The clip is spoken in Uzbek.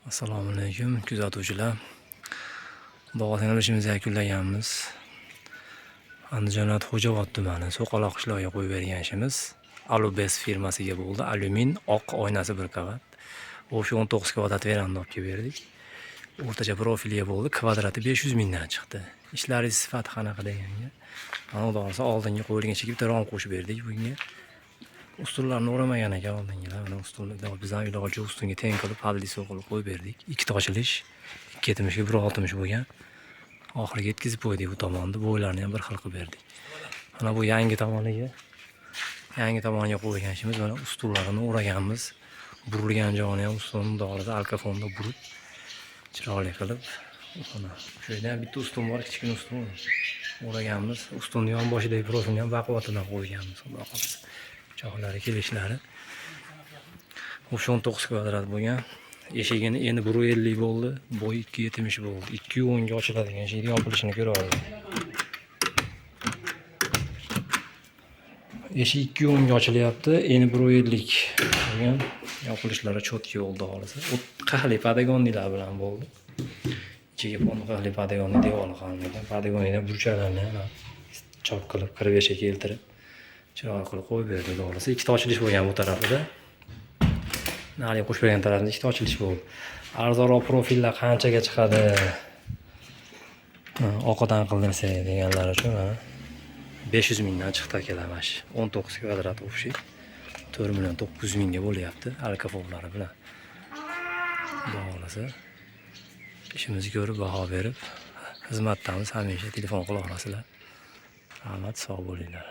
Assalomu alaykum, kuzatuvchilar. Xudo xohlasa, ishimizni yakunlaganmiz. Andijon viloyati, Xo'jaobod tumani, So'qaloq qishlog'iga qo'yib bergan ishimiz Alubes firmasiga bo'ldi. Alyumin oq oynasi bir qavat. O'sha 19 kvadrat veranda olib kelib berdik. O'rtacha profilga bo'ldi. Kvadrati 500 mingdan chiqdi. Ishlari sifati qanaqa deganga. Mana, xudo xohlasa, oldingi qo'yilgan ishiga bitta rom qo'shib berdik bunga. Ustunlarni o'ramagan ekan oldingilar. Mana, ustunni bizdan iloji ustunga teng qilib, подлицо qilib qo'yib berdik. Ikkita ochilish, 2.70 ga 1.60 bo'lgan. Oxiriga yetkazib qo'ydik bu tomonni, bo'ylarini ham bir xil qilib berdik. Mana, bu yangi tomoniga, yangi tomoniga qo'ygan ishimiz. Mana, ustunlarini o'raganmiz. Burilgan joyini ham ustun, xudo xohlasa, alkafonda burib, chiroyli qilib, mana shu yerda ham bitta ustun bor, kichkina ustun o'raganmiz. Ustunni yon boshidagi profilni ham baquvvatidan qo'yganmiz, xudo xohlasa. Choqlari, kelishlari. O'sha 19 kvadrat bo'lgan. Eshigini eni 1.50 bo'ldi, bo'yi 2.70 bo'ldi. 2.10 ga ochiladigan eshikni yopilishini ko'ra oldik. Eshik 2.10 ga ochilyapti, eni 1.50 bo'lgan. Yopilishlari чётко bo'ldi, xohlasa. Qahli подоконник lar bilan bo'ldi. Ichiga pon qahli подоконник devori qilingan. Подоконник dan burchaklarni ham chop qilib, 45 ga keltirib, chiroyli qilib qo'yib berdi, xohlasa. Ikkita ochilish bo'lgan bu tarafida. Narigi qo'shib bergan tarafida ikkita ochilish bo'ldi. Arzonroq profillar qanchaga chiqadi? Ha, oqidan qildirsak deganlar uchun mana 500 mingdan chiqdi, akalar, mana shu 19 kvadrat общий 4 million 900 mingga bo'lyapti alkafollari bilan. Xudo xohlasa, ishimizni ko'rib, baho berib, xizmatdamiz hamisha, telefon qila olasizlar. Rahmat, sog' bo'linglar.